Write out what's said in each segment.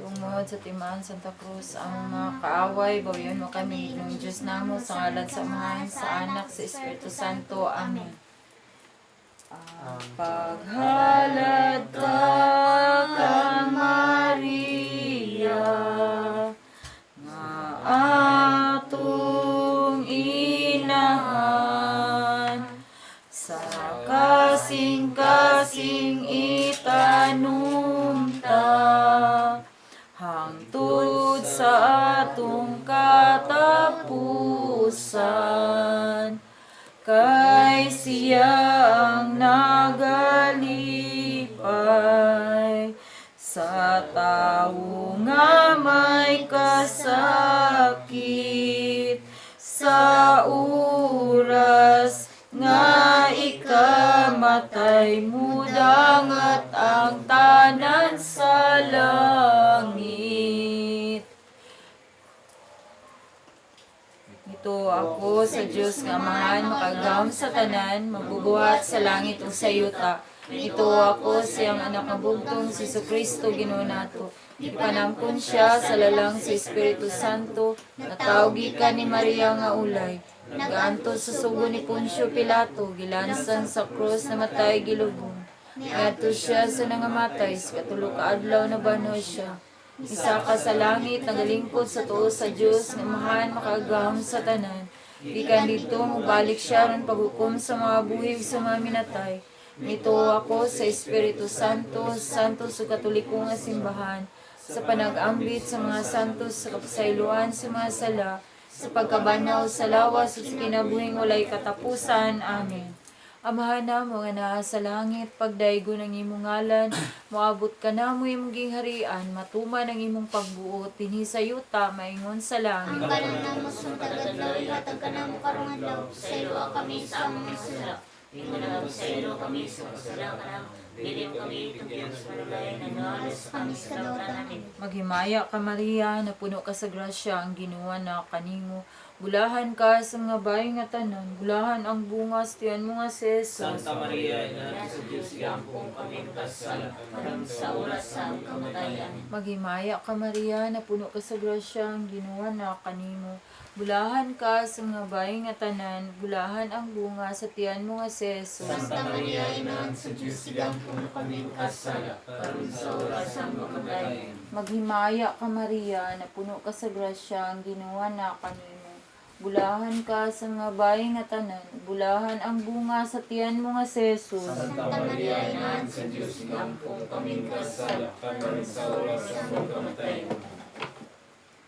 Tungod sa timaan Santa Cruz, ang mga kaaway, bawian mo kami, Ginoong Diyos namo, sa ngalan sa Amahan, sa Anak, sa Espiritu Santo. Amen. Ang paghalad ta kang Maria, nga atong inahan, sa kasing-kasing itanom ta, hangtod sa atong katapusan, kay siya ang nagalipay sa tawo nga may kasakit sa oras nga ikamatay, mudangat ang tanan sa langit. Mituo ako sa Dios nga Amahan, makagagahom sa tanan, magbubuhat sa langit ug sa yuta. Mituo ako sa iyang Anak nga bugtong, si Kristo, Ginoo nato. Gipanangkon siya sa lalang sa Espiritu Santo, natawo gikan ni Maria nga ulay. Nagaantos sa sugo ni Poncio Pilato, gilansan sa krus, namatay, gilubong. Ngadto siya sa nangamatay, sa katulo ka adlaw nabanhaw siya. Misaka sa langit, nagalingkod sa tuo sa Dios nga Amahan, makagagahom sa tanan. Gikan didto mobalik siya aron paghukom sa mga buhi ug sa mga minatay. Mituo ako sa Espiritu Santo, Santo sa Katoliko nga simbahan, sa panag-ambit sa mga santos, sa kapasayloan sa mga sala, sa pagkabanhaw sa lawas ug sa kinabuhing walay katapusan. Amen. Amahan namo nga naa sa langit, pagdaygon ang imong ngalan, moabot kanamo imong gingharian, matuman ang imong pagbuot dinhi sa yuta maingon sa langit. Ang kalan namo sa matag adlaw, ihatag kanamo karong adlaw. Pasayloa kami sa among mga sala. Ingon nga pasaylo kami sa kasala kanamo. Dili mo kami tugyan sa panulayan, Alos kami sa kadawatan. Amen. Maghimaya ka, Maria, napuno ka sa grasya, ang Ginoo naa kanimo. Bulahan ka sa mga babaye nga tanan, bulahan ang bunga sa tiyan mo nga si Jesus. Santa Maria, Ina sa Diyos, iampo kami makasala, karon sa oras sa among kamatayan. Maghimaya ka, Maria, napuno ka sa grasya, ang Ginoo naa kanimo. Bulahan ka sa mga babaye nga tanan, bulahan ang bunga sa tiyan mo nga si Jesus. Santa Maria, Ina sa Diyos, iampo kami makasala, karon sa oras sa among kamatayan. Maghimaya ka, Maria, napuno ka sa grasya, ang Ginoo naa kanimo. Bulahan ka sa mga babaye nga tanan, bulahan ang bunga sa tiyan mo nga si Jesus. Santa Maria, Ina sa Diyos, iampo kami makasala, karon sa oras sa among kamatayan.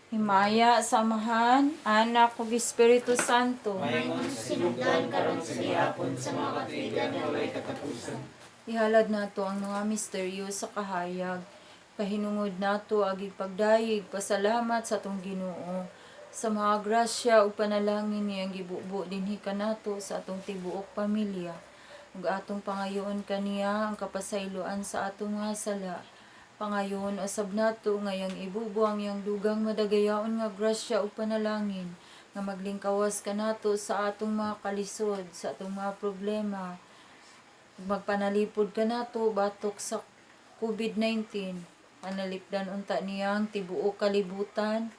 Himaya sa Amahan, Anak ug Espiritu Santo. Maingon sa Sinugdan karon sa gihapon sa mga katuigan nga walay katapusan. Ihalad nato ang mga misteryo sa kahayag. Pahinungod nato agi pagdayeg pasalamat sa atong Ginoo sa mga grasya ug panalangin niyang gibubo dinhi kanato sa atong tibuok pamilya. Ug atong pangayoon kaniya ang kapasayloan sa atong mga sala. Pangayoon usab nato nga iyang ibubo ang iyang dugang madagayaon nga grasya ug panalangin nga maglingkawas kanato sa atong mga kalisod, sa atong mga problema, magpanalipod kanato batok sa COVID-19. Panalipdan unta niya ang tibuok kalibutan,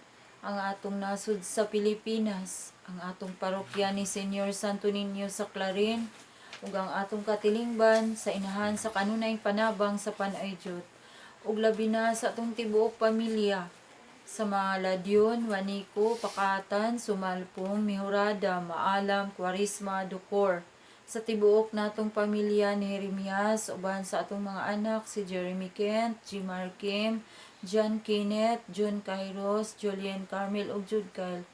ang atong nasod sa Pilipinas, ang atong parokya ni Señor Santo Niño sa Clarin, ug ang atong katilingban sa Inahan sa Kanunay Panabang sa Pan-ay Jud. Ug labi na sa atong tibuok pamilya, sa mga Ladyon, Juanico, Pakatan, Sumalpong, Mejorada, Maalam, Cuarisma, Ducor. Sa tibuok natong pamilya ni Jeremias, uban sa atong mga anak, si Jeremy Kent, Jimar Kim, John Kenneth, John Kairos, Julian Carmel ug Jude Kyle.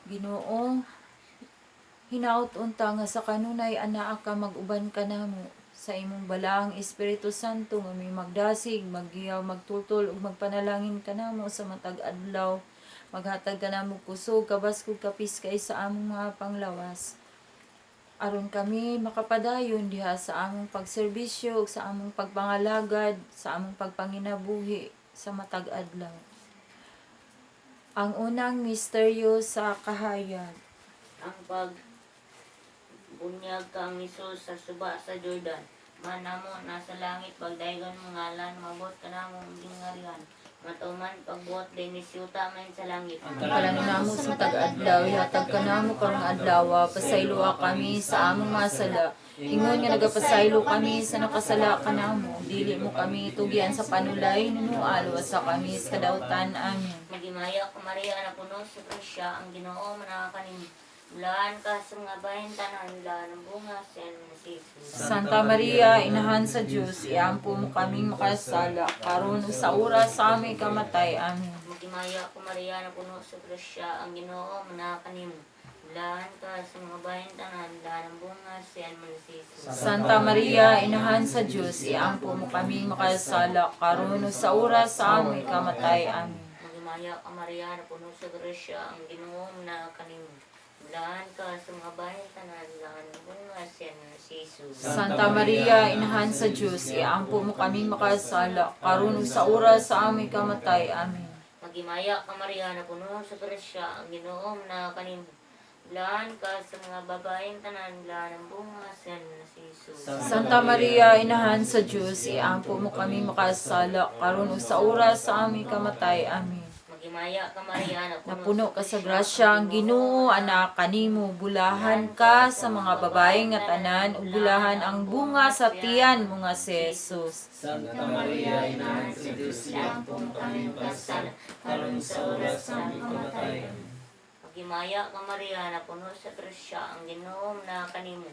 Ginoo, hinaut unta nga sa kanunay anaa ka, mag-uban ka namo sa imong balaang Espiritu Santo nga may magdasig, maggiyaw, magtultol ug magpanalangin kanamo sa matag adlaw. Maghatag kanamo kusog, kabaskog, kapiskay sa among mga panglawas, aron kami makapadayon diha sa among pagserbisyo ug sa among pagpangalagad, sa among pagpanginabuhi sa matag adlaw. Ang unang misteryo sa kahayag. Ang pag bunyag kang Hesus sa suba sa Jordan. Ama namo nga naa sa langit, pagdaygon mo ngalan, moabot kanamo ang gingharian. Matuman pagbuot dinhi sa yuta main sa langit. Ang kalan namo sa matag adlaw, ihatag kanamo karong adlaw, pasayloa kami sa among mga sala. Ingon nga nagapasaylo kami sa nakasala kanamo, dili mo kami tugyan sa panulay, hinunoa luwasa kami sa kadautan. Amen. Maghimaya ka Maria, napuno sa grasya, ang Ginoo manaa kanimo. Bulahan ka sa mga babaeng tanan, bulahan ang bunga sa tiyan mo na si Jesus. Santa Maria, inahan sa Dios, iampo mo kaming makasala, karon ug sa oras sa aming kamatay. Amen. Maghimaya ka Maria, napuno sa grasya, ang Ginoo manaa kanimo. Bulahan ka sa mga babaeng tanan, bulahan ang bunga sa tiyan mo na si Jesus. Santa Maria, inahan sa Dios, iampo mo kaming makasala, karon ug sa oras sa aming kamatay. Amen. Maghimaya ka Maria, napuno sa grasya, ang Ginoo manaa kanimo. Bulahan ka sa mga babaeng tanan, bulahan ang bunga sa tiyan mo na si Jesus. Santa Maria, inahan sa Dios, iampo mo kaming makasala, karon ug sa oras sa aming kamatay. Amen. Maghimaya ka Maria, napuno sa grasya, ang Ginoo manaa kanimo. Bulahan ka sa mga babaeng tanan, bulahan ang bunga sa tiyan mo na si Jesus. Santa Maria, inahan sa Dios, iampo mo kaming makasala, karon ug sa oras sa aming kamatay. Amen. Maghimaya ka Maria, Napuno ka sa grasya ang Ginoo, anak kanimo, bulahan ka sa mga babae nga tanan, ug bulahan ang bunga sa tiyan mo nga si Jesus. Santa Maria, Inahan sa Diyos, iampo mo kami makasala, karon sa oras sa aming kamatayan. Maghimaya ka Maria, napuno sa grasya, ang Ginoo manaa kanimo.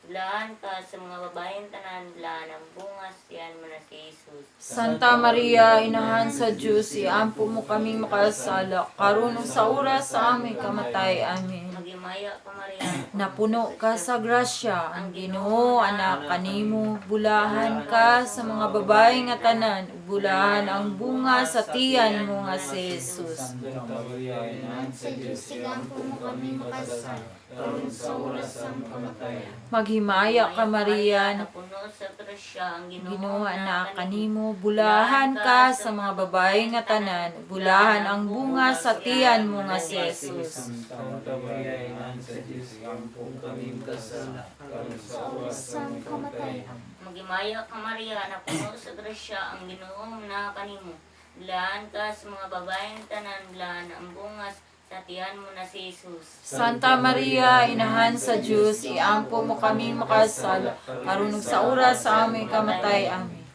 Bulahan ka sa mga babaeng tanan, bulahan ang bunga sa tiyan mo na si Jesus. Santa Maria, inahan sa Diyos, iampo mo kaming makasala, karon ug sa oras sa aming kamatay. Amen. Maghimaya ka Maria, Napuno ka sa grasya, ang Ginoo anak kanimo, bulahan ka sa mga babae nga tanan, ug bulahan ang bunga sa tiyan mo nga si Jesus. Santa Maria, Inahan sa Diyos, Iampo mo kami makasala, karon sa oras sa aming kamatayan. Maghimaya ka Maria, Napuno sa grasya, ang Ginoo Ginoo anak kanimo, bulahan ka sa mga babae nga tanan, ug bulahan ang bunga sa tiyan mo nga si Jesus. Santa Maria, Inahan sa Diyos, iampo mo kami makasala, karon sa oras sa aming kamatayan. Maghimaya ka Maria, napuno sa grasya, ang Ginoo manaa kanimo. Bulahan ka sa mga babaeng tanan, bulahan ang bunga sa tiyan mo na si Jesus. Santa Maria, inahan sa Diyos, iampo mo kami makasala, karon ug sa oras sa aming kamatay. Amen.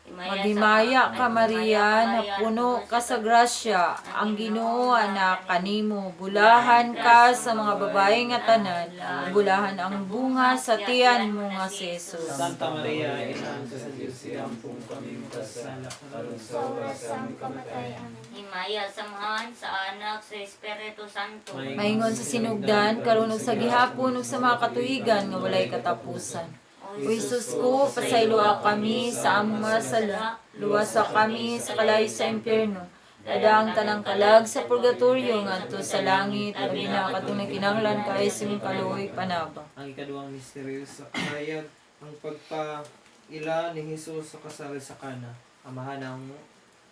Maghimaya ka Maria, napuno ka sa grasya, ang Ginoo anak kanimo, bulahan ka sa mga babae nga tanan, ug bulahan ang bunga sa tiyan mo nga si Jesus. Santa Maria, Inahan sa Diyos, iampo mo kami makasala, karon sa oras sa aming kamatayan. Himaya samahan sa Anak, sa Espiritu Santo. Maingon sa sinugdan, karon ug sa gihapon ug sa mga katuigan nga walay katapusan. O Jesus ko, pasayloa kami sa among mga sala, luwasa kami sa kalayo sa impyerno. Dada ang tanang kalag sa purgatorio ngadto sa langit, labi na katong nagkinahanglan kaayo sa imong kaluoy panabang. Ang ikaduhang misteryo sa kahayag, ang pagpaila ni Jesus sa kasal sa Kana. Amahan ang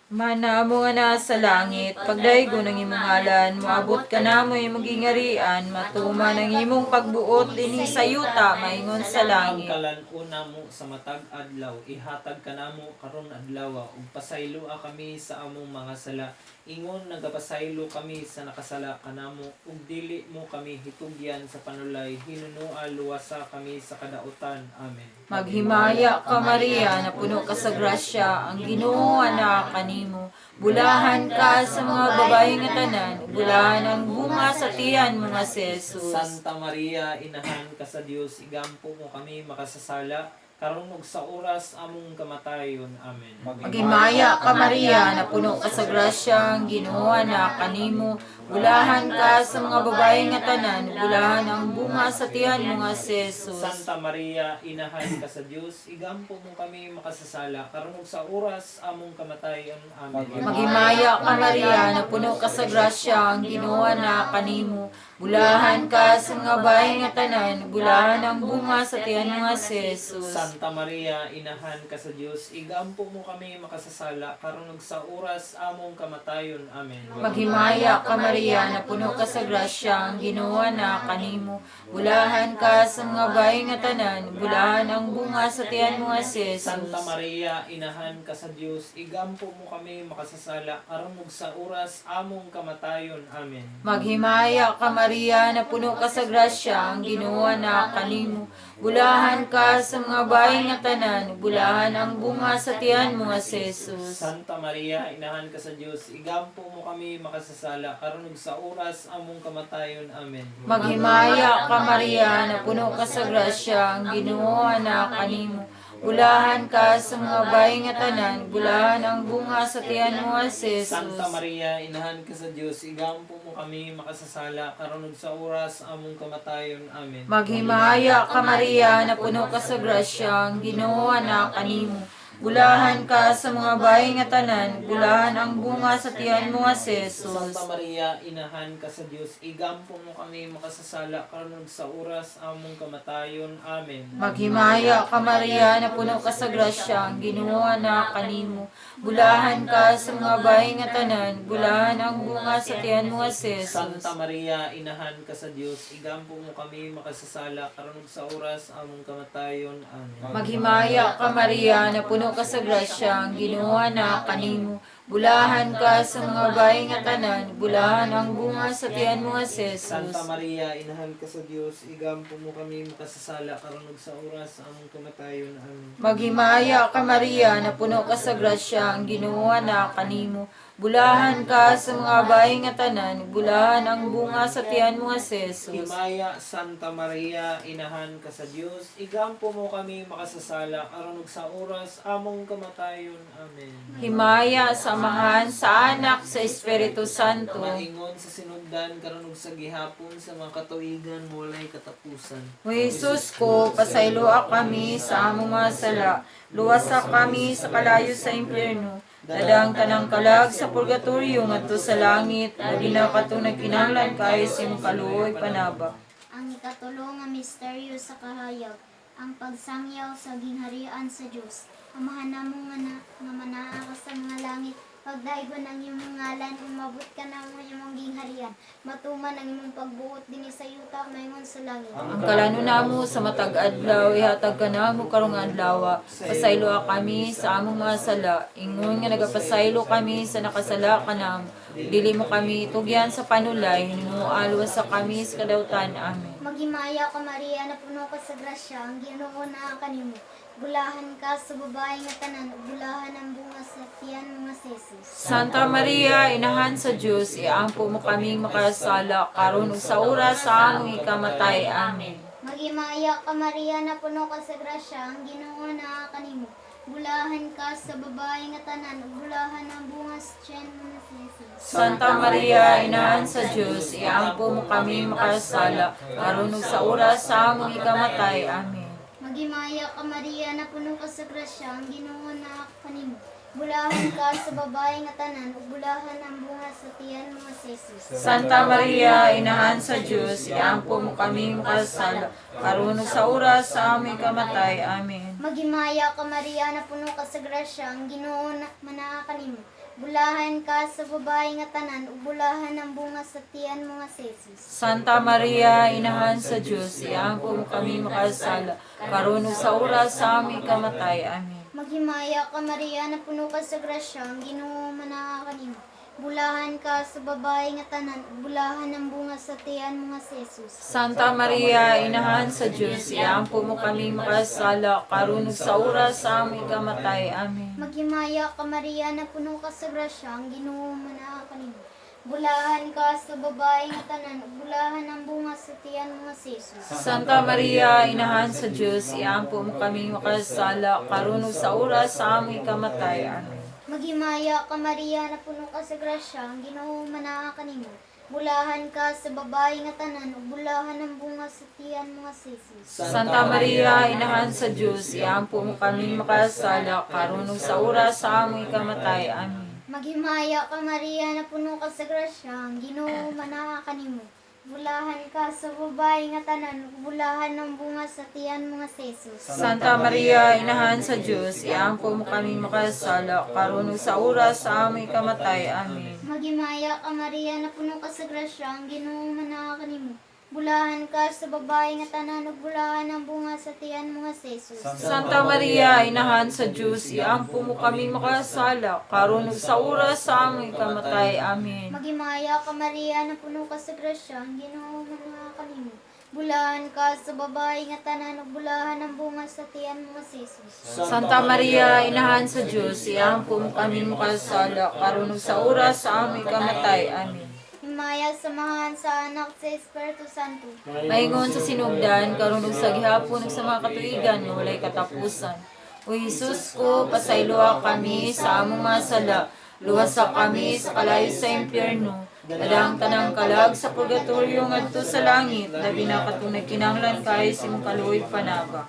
Mana mo nga naa sa langit, pagdaygo ng imong ngalan, moabot ka namo imong gingarian, matuman ang imong pagbuot dinhi sa yuta, maingon sa Ang langit. kalan-una mo sa matag adlaw, ihatag kanamo karon adlaw ug pasayloa kami sa among mga sala. Ingon nagapasaylo kami sa nakasala kanamo ug dili mo kami hitugyan sa panulay, hinunoa luwasa kami sa kadautan. Amen. Maghimaya ka Maria, napuno ka sa grasya, ang Ginoo ana kanimo. Bulahan ka sa mga babae nga tanan, ug bulahan ang bunga sa tiyan mo nga si Jesus. Santa Maria, inahan ka sa Dios, igampo mo kami makasasala karon ug sa oras among kamatayon. Amen. Maghimaya ka Maria, napuno ka sa grasya, ang Ginoo ana kanimo. Bulahan ka sa mga babae nga tanan, ug bulahan ang bunga sa tiyan mo nga si Jesus. Santa Maria, inahan ka sa Dios, igampo mo kami makasasala karon ug sa oras among kamatayon. Amen. Maghimaya ka Maria, napuno ka sa grasya, ang Ginoo na kanimo. Bulahan ka sa mga babae nga tanan, ug bulahan ang bunga sa tiyan mo nga si Jesus. Santa Maria, inahan ka sa Dios, igampo mo kami makasasala karon ug sa oras among kamatayon. Amen. Maghimaya ka Maria, Maria, napuno ka sa grasya, ang Ginoo na kanimo. Bulahan ka sa mga bahay nga tanan, bulahan ang bunga sa tiyan mo nga si Jesus. Santa Maria, inahan ka sa Dios, igampo mo kami makasasala aron ug sa oras among kamatayon. Amen. Maghimaya ka Maria, napuno ka sa grasya, ang Ginoo na kanimo. Bulahan ka sa mga bahay nga tanan, bulahan ang bunga sa tiyan mo nga si Jesus. Santa Maria, inahan ka sa Dios, igampo mo kami makasasala aron ug sa oras among kamatayon. Amen. Maghimaya ka Maria, napuno ka sa grasya, ang Ginoo na kanimo. Bulahan ka sa mga bahay nga tanan, bulahan ang bunga sa tiyan mo nga si Jesus. Santa Maria, inahan ka sa Dios, igampo mo kami makasasala aron ug sa oras among kamatayon. Amen. Maghimaya ka Maria, napuno ka sa grasya, ang Ginoo na kanimo. Bulahan ka sa mga bahay nga tanan, bulahan ang bunga sa tiyan mo nga si Jesus. Santa Maria, inahan ka sa Dios, igampo mo kami makasasala karon ug sa oras among kamatayon. Amen. Maghimaya ka Maria, napuno ka sa grasya, ang Ginoo na kanimo. Bulahan ka sa mga bahay nga tanan, bulahan ang bunga sa tiyan mo nga si Jesus. Santa Maria, inahan ka sa Dios, igampo mo kami makasasala karon ug sa oras among kamatayon. Amen. Maghimaya ka Maria, napuno ka sa grasya, ang Ginoo na kanimo. Bulahan ka sa mga bahay nga tanan, bulahan ang bunga sa tiyan mo nga si Jesus. Santa Maria, inahan ka sa Dios, igampo mo kami makasasala karon ug sa oras among kamatayon. Amen. Maghimaya ka Maria, napuno ka sa grasya, ang Ginoo na kanimo. Bulahan ka sa mga bahay nga tanan, bulahan ang bunga sa tiyan mo nga si Jesus. Himaya, Santa Maria, inahan ka sa Dios, igampo mo kami makasasala aron ug sa oras among kamatayon. Amen. Himaya sa Amahan, sa Anak, sa Espiritu Santo. Maingon sa sinugdan karon ug sa gihapon sa mga katuigan walay katapusan. O Jesus ko, pasayloa kami sa among mga sala, luwasa kami sa kalayo sa impyerno, dadang tanang kalag sa purgatorio ngadto sa langit, labi na katong nagkinahanglan kaayo sa imong kaluoy panabak. Ang ikatulo nga misteryo sa kahayag, ang pagsangyaw sa gingharian sa Dios. Amahan namo nga, na, nga manaa ka sa mga langit, pagdaygon ang imong ngalan, umabot ka na ang imong gingharian. Matuman ang imong pagbuot dinhi sa yuta maingon sa langit. Ang kalano namo sa matag adlaw ihatag ka namo karong adlaw. Pasayloa kami sa among mga sala, ingon nga nagapasaylo kami sa nakasala kanamo. Dili mo kami tugyan sa panulay, hinuo sa kami sa kadawtan. Amen. Maghimaya ka Maria, napuno ka sa grasya, ang Ginoo naa kanimo. Bulahan ka sa babae nga tanan, ug bulahan ang bunga sa tiyan mo nga si Jesus. Santa Maria, inahan sa Dios, iampo mo kaming makasala karon ug sa oras sa among ikamatay. Amen. Maghimaya ka Maria, napuno ka sa grasya, ang Ginoo naa kanimo. Bulahan ka sa babae nga tanan, ug bulahan ang bunga sa tiyan mo nga si Jesus. Santa Maria, inahan sa Dios, iampo mo kami makasala karon ug sa oras sa among ikamatay. Amen. Maghimaya ka Maria, napuno ka sa grasya, ang Ginoo naa kanimo. Bulahan ka sa babae nga tanan, ug bulahan ang bunga sa tiyan mo nga si Jesus. Santa Maria, inahan sa Dios, iampo mo kami makasala karon ug sa oras sa among ikamatay. Amen. Maghimaya ka Maria, napuno ka sa grasya, ang Ginoo na manaa kanimo. Bulahan ka sa babae nga tanan, ug bulahan ang bunga sa tiyan mo nga si Jesus. Santa Maria, inahan sa Dios, iampo mo kami makasala karon ug sa oras sa among ikamatay. Amen. Maghimaya ka Maria, napuno ka sa grasya, ang Ginoo manaa kanimo. Bulahan ka sa babae nga tanan, ug bulahan ang bunga sa tiyan mo nga si Jesus. Santa Maria, inahan sa Dios, iampo mo kami makasala karon ug sa oras sa among ikamatay. Amen. Maghimaya ka Maria, napuno ka sa grasya, ang Ginoo manaa kanimo. Bulahan ka sa babae nga tanan, ug bulahan ang bunga sa tiyan mo nga si Jesus. Santa Maria, inahan sa Dios, iampo mo kami makasala karon ug sa oras sa among ikamatay. Amen. Maghimaya ka Maria, napuno ka sa grasya, ang Ginoo manaa kanimo. Bulahan ka sa babae nga tanan, ug bulahan ang bunga sa tiyan mo nga si Jesus. Santa Maria, inahan sa Dios, iampo mo kami makasala karon ug sa oras sa among ikamatay. Amen. Maghimaya ka Maria, napuno ka sa grasya, ang Ginoo manaa kanimo. Bulahan ka sa babae nga tanan, ug bulahan ang bunga sa tiyan mo nga si Jesus. Santa Maria, Inahan sa Dios, iampo mo kaming makasala, karon ug sa oras sa aming kamatay. Amen. Maghimaya ka Maria, napuno ka sa grasya, ang Ginoo manaa kanimo. Bulahan ka sa babae nga tanan, ug bulahan ang bunga sa tiyan mo nga si Jesus. Santa Maria, Inahan sa Dios, iampo mo kaming makasala, karon ug sa oras sa aming kamatay. Amen. Maghimaya ka Maria, napuno ka sa grasya, ang Ginoo manaa kanimo. Bulahan ka sa babae nga tanan, ug bulahan ang bunga sa tiyan mo nga si Jesus. Santa Maria, Inahan sa Dios, iampo mo kaming makasala, karon ug sa oras sa aming kamatay. Amen. Himaya samahan sa Anak sa Espiritu Santo. Maingon sa sinugdan, karon ug sa gihapon ug sa mga katuigan nga walay katapusan. O Jesus ko, pasayloa kami sa among mga sala, luwasa kami sa kalayo sa impyerno, dalang tanang kalag sa purgatorio ngadto sa langit, labi na katong nagkinahanglan kaayo sa imong kaluoy panaba.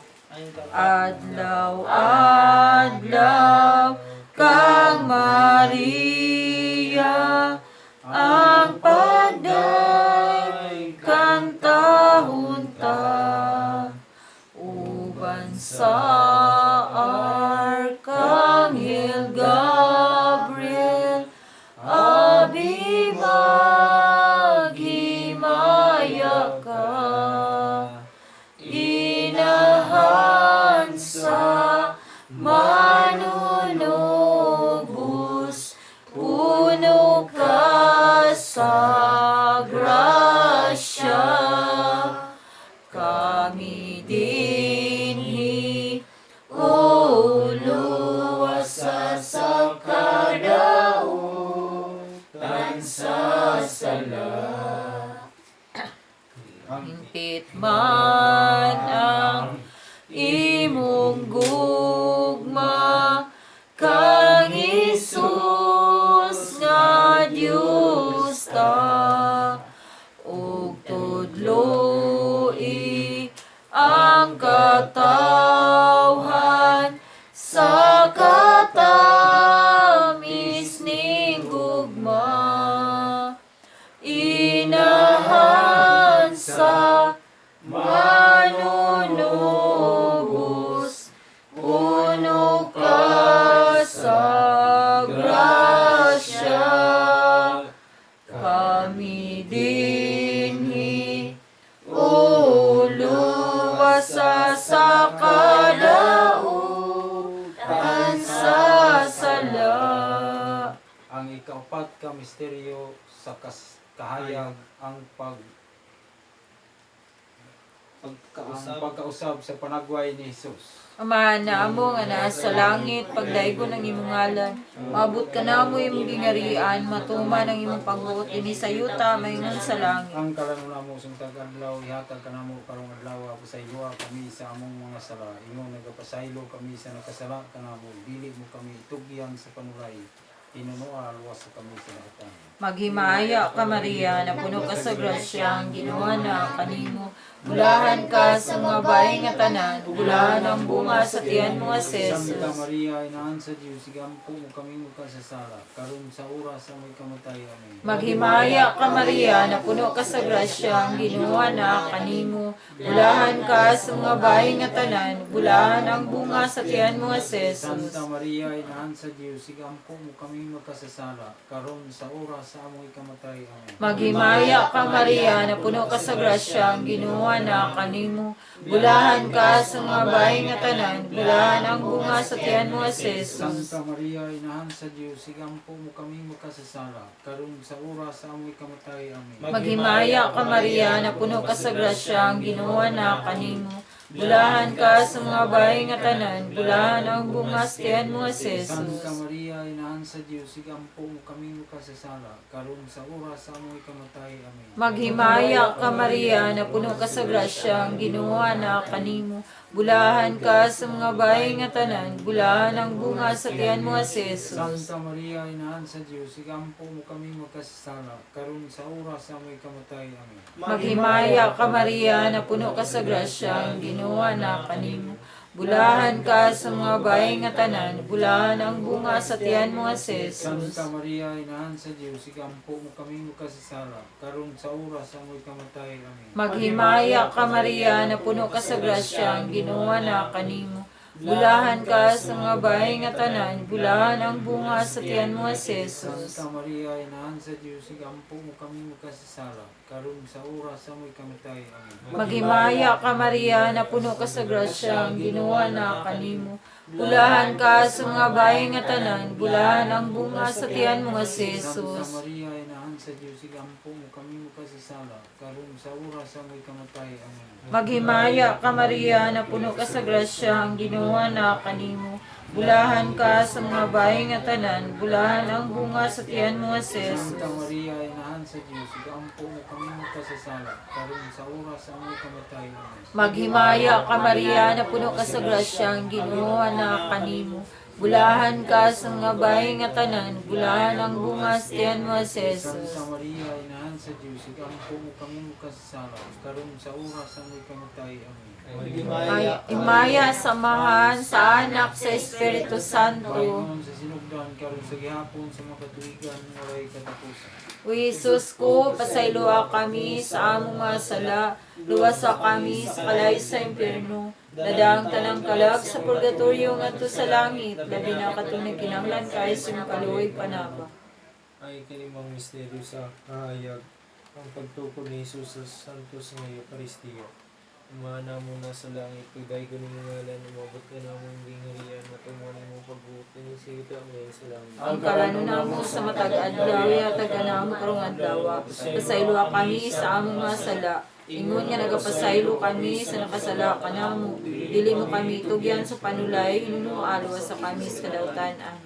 Adlaw, adlaw, kang Maria, ang pagday kantahon ta, uban sa Arkanghel Gabriel, abi maghimaya ka. Inahan sa manunubos, puno ka sa grasya. Kami dinhi, uluwasa sa kadautan sa sala. Hingpit man ang imong gugma kang Hesus nga Dios ta ug tudloi ang katawhan sa katamis ning gugma, inahan sa manunubos, puno ka sa grasya. Kami dinhi, uluwasa sa kadautan sa sala. Ang ikaapat ka misteryo sa kahayag, ang ang Pagkausap. pagkausab sa panagway ni Jesus. Amahan na amo nga naa sa langit, pagdaygon ang imong ngalan. Maabot ka namo imong gingarian, matuman ang imong pagbuot dinhi sa yuta maingon sa langit. Ang kalan namo sa matag adlaw ihatag kanamo karong adlaw, pasayloa kami sa among mga sala ingon nagapasaylo kami sa nakasala kanamo, dili mo kami itugyan sa panulay, tinunoa luwas sa kami sa lautan. Maghimaya ka Maria, napuno ka sa grasya, ang Ginoo na kanimo. Bulahan ka sa mga bahay nga tanan, ug bulahan ang bunga sa tiyan mo nga si Santa Jesus. Maria, inahan sa Dios, igampo mo kami magkasasala, karon sa oras sa among kamatay. Amen. Maghimaya ka Maria, napuno ka sa grasya, ang Ginoo na kanimo. Bulahan ka sa mga bahay nga tanan, bulahan ang bunga sa tiyan mo nga si Jesus. Santa Maria, inahan sa Dios, igampo mo kami magkasasala, karon sa oras sa among kamatay. Amen. Maghimaya ka Maria, napuno ka sa grasya, ang Ginoo na kanimo. Bulahan ka sa mga bahay nga tanan, bulahan ang bunga sa tiyan mo nga si Jesus. Santa Maria, inahan sa Dios, igampo mo kami magkasasala, karon sa oras sa among kamatay. Amen. Maghimaya ka Maria, napuno ka sa grasya, ang Ginoo na kanimo. Bulahan ka sa mga bahay nga tanan, bulahan ang bunga sa tiyan mo nga si Jesus. Santa Maria, inahan sa Dios, igampo mo kami magkasasala, karon sa oras sa among kamatay. Amen. Maghimaya ka Maria, napuno ka sa grasya, ang Ginoo na kanimo. Bulahan ka sa mga bahay nga tanan, bulahan ang bunga sa tiyan mo nga si Jesus. Santa Maria, inahan sa Dios, igampo mo kami magkasasala, karon sa oras sa among kamatay. Amen. Maghimaya ka Maria, napuno ka sa grasya, ang Ginoo na kanimo. Bulahan ka sa mga babae nga tanan, bulahan ang bunga sa tiyan mo nga si Jesus. Santa Maria, inahan sa Dios, igampo mo kami makasasala, karon sa oras sa amoy kamatay. Amen. Maghimaya ka Maria, napuno ka sa grasya, ang Ginoo na kanimo. Bulahan ka sa mga bahay nga tanan, bulahan ang bunga sa tiyan mo nga si Jesus. Santa Maria, inahan sa Dios, igampo mo kami makasasala, karon sa oras sa amoy kamatay. Amen. Maghimaya ka Maria, napuno ka sa grasya, ang Ginoo na kanimo. Bulahan ka sa mga bahay nga tanan, bulahan ang bunga sa tiyan mo nga si Santa Jesus. Maria, inahan sa Dios, igampo mo kami makasasala, karon sa oras sa amoy kamatay. Amen. Maghimaya ka Maria, napuno ka sa grasya, ang Ginoo na kanimo. Bulahan ka sa mga bahay nga tanan, bulahan ang bunga sa tiyan mo nga si Jesus. Santa Maria, inahan sa Dios, igampo mo kami makasasala, karon sa oras sa amoy kamatay. Amen. Maghimaya ka Maria, napuno ka sa grasya, ang Ginoo na kanimo. Bulahan ka sa mga bahay nga tanan, bulahan ang bunga sa tiyan mo si Jesus. Santa Maria, inahan sa Dios, igampo mo kami makasasala, karon sa oras sa amoy kamatay. Amen. Ay, imaya samahan sa Anak sa Espiritu Santo. Paingon sa sinugdan, karon sa gihapon, sa mga katuigan, walay katapusan. O Jesus ko, pasayloa kami sa among mga sala, luwasa kami sa kalay sa impyerno, dadaang tanang kalag sa purgatorio ngadto sa langit, labi na katong nagkinahanglan kay sa imong kaluoy panaba. Ay kalimang misteryo sa kahayag, ang pagtukod ni Jesus sa Santos nga Eukaristiya. Ama namo na sa langit, pagdaygon imong ngalan, umabot ka namo ang gingharian, matuman imong pagbuot dinhi sa yuta ngayon sa langit. Ang karano namo sa matag adlaw, ihatag ka namo karong adlaw. Pasayloa kami sa among mga sala. Ingon nga nagapasaylo kami sa nakasala kanamo. Dili mo kami tugyan sa panulay, hinuno sa kami sa kadawtan. Amen.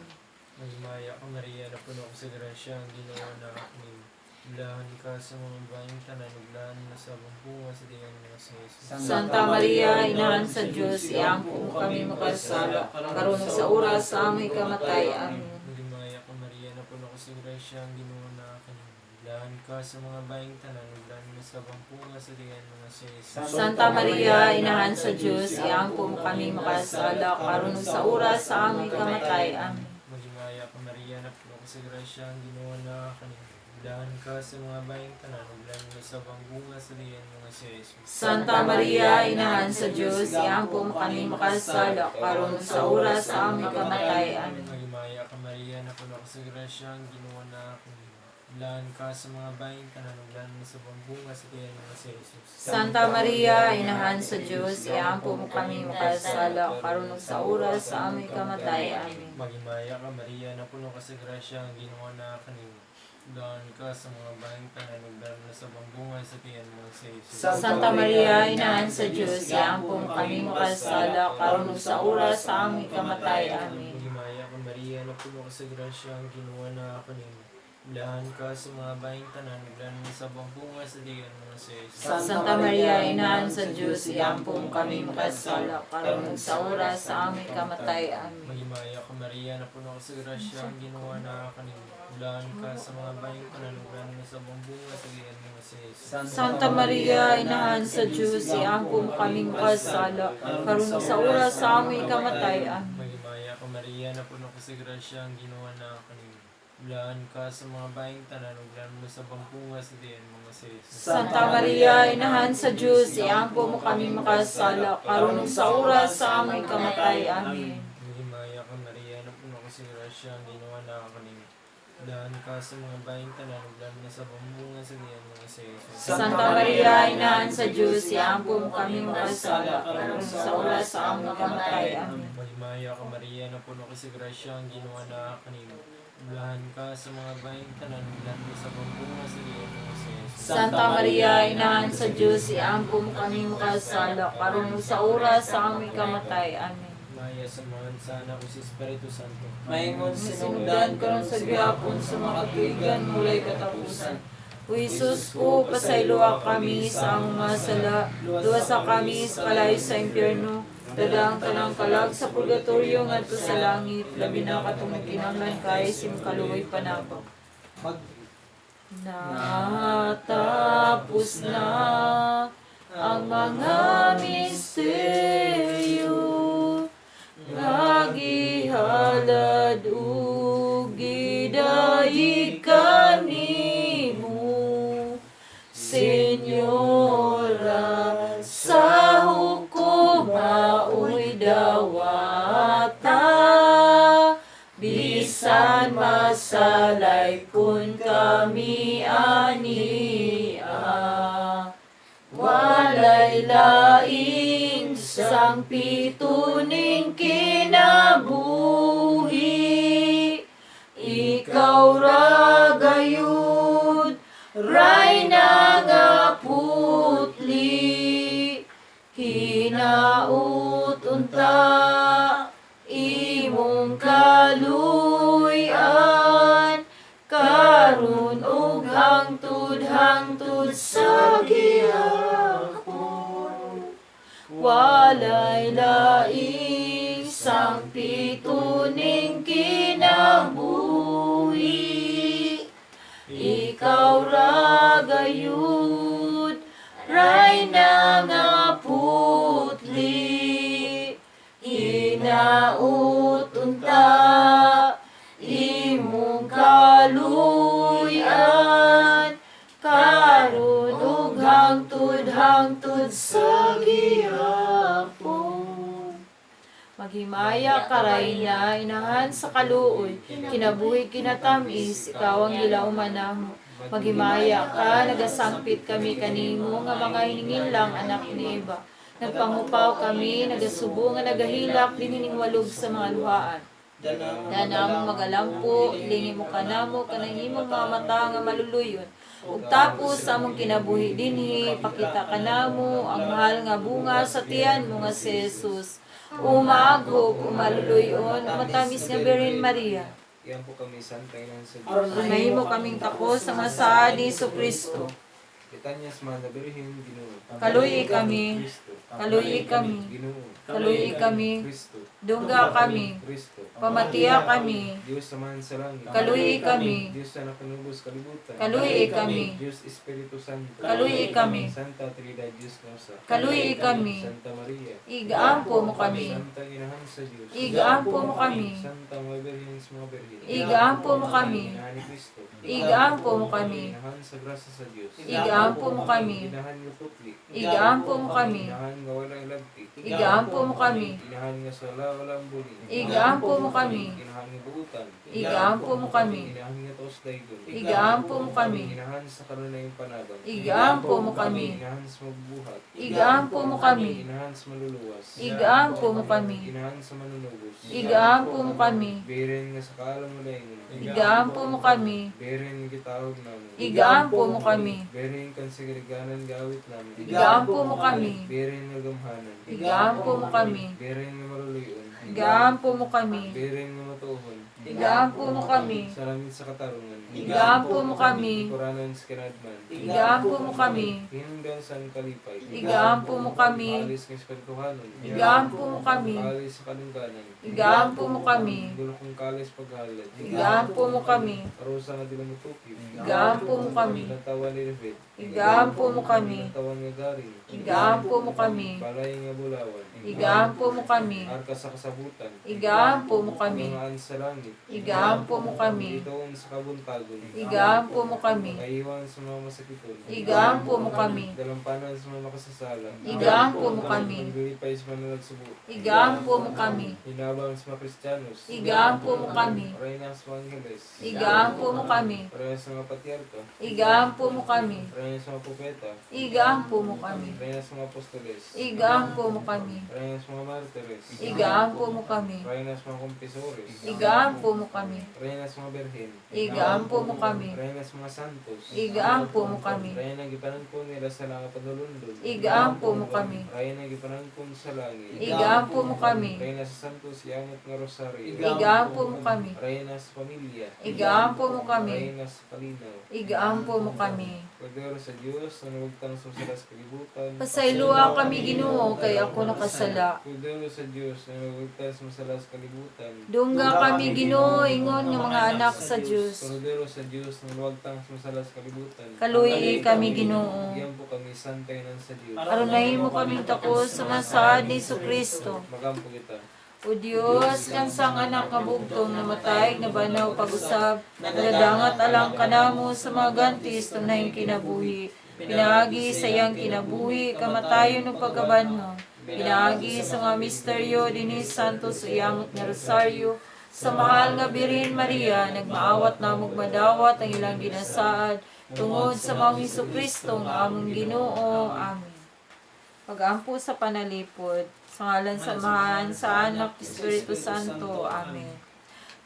Maghimaya ka Maria, napuno ka sa grasya, ang Ginoo naa kanimo. Bulahan ka sa mga babaeng tanan, ug bulahan na sa bunga sa tiyan mo si Jesus. Santa Maria, inahan sa Dios, iampo mo kami makasala, karon ug sa oras sa aming kamatay. Amen. Maghimaya ka Maria, napuno ka sa grasya, ang Ginoo naa kanimo. Bulahan ka sa mga babaeng tanan, ug bulahan na sa bunga sa tiyan mo si Jesus. Santa Maria, inahan sa Dios, iampo mo kami makasala, karon ug sa oras sa aming kamatay. Amen. Maghimaya ka Maria, napuno ka sa grasya, ang Ginoo naa kanimo. Bulahan ka sa mga babaeng tanan, ug bulahan na sa bunga sa tiyan mo si Jesus. Santa Maria, inahan sa Dios, iampo mo kami makasala, karon ug sa oras sa aming kamatay. Amen. Maghimaya ka Maria, napuno ka sa grasya, ang Ginoo naa kanimo. Bulahan ka sa mga babaeng tanan, ug bulahan na sa bunga sa tiyan mo si Jesus. Santa Maria, inahan sa Dios, iampo mo kami makasala, karon ug sa oras sa aming kamatay. Amen. Maghimaya ka Maria, napuno ka sa grasya, ang Ginoo naa kanimo. Bulahan ka sa mga babaeng tanan, ug bulahan na sa bunga sa tiyan mo si Jesus. Santa Maria, inahan sa Dios, iampo mo kami makasala, karon ug sa oras sa aming kamatay. Amen. Maghimaya ka Maria, napuno ka sa grasya, ang Ginoo naa kanimo. Bulahan ka sa mga babaeng tanan, ug bulahan na sa bunga sa tiyan mo si Jesus. Santa Maria, inahan sa Dios, iampo mo kami makasala, karon ug sa oras sa aming kamatay. Amen. Maghimaya ka Maria, napuno ka sa grasya, ang Ginoo naa kanimo. Bulahan ka sa mga babaeng tanan, ug bulahan na sa bunga sa tiyan mo si Jesus. Santa Maria, inahan sa Dios, iampo mo kami makasala, karon ug sa oras sa aming kamatay. Amen. Maghimaya ka Maria, napuno ka sa grasya, ang Ginoo naa kanimo. Bulahan ka sa mga babaeng tanan, ug bulahan mo sa bunga sa tiyan mo si Jesus. Santa Maria, inahan sa Dios, iampo mo kami makasala, karon ug sa oras sa aming kamatay. Amen. Maghimaya ka Maria, napuno ka sa grasya, ang Ginoo naa kanimo. Bulahan ka sa mga babaeng tanan, ug bulahan mo sa bunga sa tiyan mo si Jesus. Santa Maria, inahan sa Dios, iampo mo kami makasala, karon ug sa oras sa aming kamatay. Amen. Maghimaya ka Maria, napuno ka sa grasya, ang Ginoo naa kanimo. Bulahan ka sa mga babaeng tanan, ug bulahan mo sa bunga sa tiyan mo si Jesus. Santa Maria, inahan sa Dios, iampo mo kami makasala, karon ug sa oras sa aming kamatay. Amen. Maya sa mga sa Anak ug sa Espiritu Santo. Maingon sinugdan karon sa gihapon sa mga katuigan walay katapusan. O Jesus ko, pasayloa kami sa among mga sala, luwasa kami sa kalayo sa impyerno, dadaang tanang kalag sa purgatorio ngadto sa langit, labi na katong nagkinahanglan kaayo sa imong kaluoy panabang. Mag Natapos na ang mga misteryo. Gihalad ug gidayeg kanimo, Senyora, sa hukom maoy dawata, bisan masalay kun kami ania. Walay laing sang pituning kinabuhi, ikaw ra gayud, Rayna nga putli, hinaut unta imong kaluy-an, karon ug hangtod hangtod sa gihapon. Walay laing sang pituning kinabuhi, ikaw ra gayud, Rayna nga putli, hinaut unta imong kaluy-an, karon ug hangtod hangtod sa gihapon. Maghimaya ka, Rayna, inahan sa kaluoy, kinabuhi kinatamis, ikaw ang gilauman namo. Maghimaya ka, nagasangpit kami kanimo nga mga hininginlang anak ni Eva. Nagpangupaw kami, nagasubo nga nagahilak, dinining walog sa mga luhaan. Dana mo magalampo, lingi mo kanamo, kanang imong mga mata nga maluluyon. Ug tapos sa among kinabuhi dinhi, pakita kanamo ang mahal nga bunga sa tiyan mo nga si Jesus. Umagog, umaluluyon, matamis nga Birhen Maria. Iyan po kami santa inahan sa Diyos. Mahimo kaming takos sa masaad ni Kristo. Litanyas mahal na Birhen, Ginoo. Kaluyi kami. Kristo. Kaluyi kami. Ginoo. Kaluyi kami. Kristo. Dungga kami. Kristo. Pamatiya kami. Diyos Amahan sa langit. Kaluyi kami. Diyos na nakanubos kalibutan. Kaluyi kami. Diyos Espiritu Santo. Kaluyi kami. Santa Trinidad Diyos nga usa. Kaluyi kami. Santa Maria. Igaampo mo kami. Santa Inahan sa Diyos. Igaampo mo kami. Santa mga Birhen sa mga Birhen. Igaampo mo kami. Inahan ni Kristo. Igaampo mo kami. Inahan sa grasya sa Diyos. Igaampo mo kami. Inahan nga putli. Igaampo mo kami. Inahan nga walang lagti. Igaampo mo kami. Inahan nga sala walang buli. Igaampo mo kami. Inahan nga buutan. Igaampo mo kami. Inahan nga taos daygon. Igaampo mo kami. Inahan sa kanunayong panabang. Igaampo mo kami. Inahan sa magbuhat. Igaampo mo kami. Inahan sa maluluwas. Igaampo mo kami. Inahan sa manunubos. Igaampo mo kami. Birin nga sa kaalam mo laingon. Igaampo mo kami. Birin nga gitawag namo. Igaampo mo kami. Birin kan sa giriganan gawit namo. Igaampo mo kami. Birin nga gamhanan. Igaampo mo kami. Birin nga maluluyon. Igaampo mo kami. Birin nga matuohon. Igaampo mo kami. Salamin sa katarungan. Igaampo mo kami. Kuranan sa kinadman. Igaampo mo kami. Hinungdan sa ang kalipay. Igaampo mo kami. Alis ng espirituhanon. Igaampo mo kami. Kalis sa kalungganan. Igaampo mo kami. Gulo kong kalis paghalad. Igaampo mo kami. Karusa nga dila mutukib. Igaampo mo kami. Lantawan ni David. Igaampo mo kami. Lantawan nga garing. Igaampo mo kami. Balay nga bulawan. Igaampo mo kami. Arka sa kasabutan. Igaampo mo kami. Mangaan sa langit. Igaampo mo kami. Itoon sa kabuntagon. Igaampo mo kami. Kaiwan sa mga masakiton. Igaampo mo kami. Dalampanan sa mga makasasala. Igaampo mo kami. Naglilipay sa mga nagsubo. Igaampo mo kami. Hinabang sa mga Kristiyanos. Igaampo mo kami. Reyna sa mga Angheles. Igaampo mo kami. Reyna sa mga Patriarka. Igaampo mo kami. Reyna sa mga Propeta. Igaampo mo kami. Reyna sa mga Apostoles. Igaampo mo kami. Reyna sa mga Martires. Igaampo mo kami. Reyna sa mga Confessores. Igaampo mo kami. Reyna sa mga Birhen. Igaampo mo kami. Reyna sa mga Santos. Igaampo mo kami. Reyna gipanangkon nila sa langit panulundon. Igaampo mo kami. Reyna gipanangkon sa langit. Igaampo mo kami. Reyna sa Santos yamot nga rosaryo. Igaampo mo kami. Reyna sa pamilya. Igaampo mo kami. Reyna sa kalinaw. Igaampo mo kami. Kordero sa Diyos, na nawagtang sa sala sa kalibutan. Pasayloa kami, Ginoo, kay ako nakasala. Kordero sa Diyos, na nawagtang sa sala sa kalibutan. Dungga kami, Ginoo, ingon nga mga anak sa Dios. Kordero sa Diyos, na nawagtang sa sala sa kalibutan. Kaluyi kami, Ginoo. Iyan po kami, santay nan sa Diyos. Aron mahimo kaming takos sa masaad ni Kristo. Magampo kita. O Dios, kansang anak nga bugtong namatay, nabanaw pag-usab, nagadangat alang kanamo sa mga gantis tunay kinabuhi. Pinaagi sa iyang kinabuhi, kamatayon ug pagkabanhaw. Pinaagi sa mga misteryo dinhi Santos Uyamot nga Rosario, sa mahal nga Birhen Maria, nagmaawat namog madawat ang ilang ginasaad, tungod sa maong Hesus Kristo nga among Ginoo. Amen. Pag-ampo sa panalipod, sa ngalan sa Amahan, sa Anak, Espiritu Santo. Amen.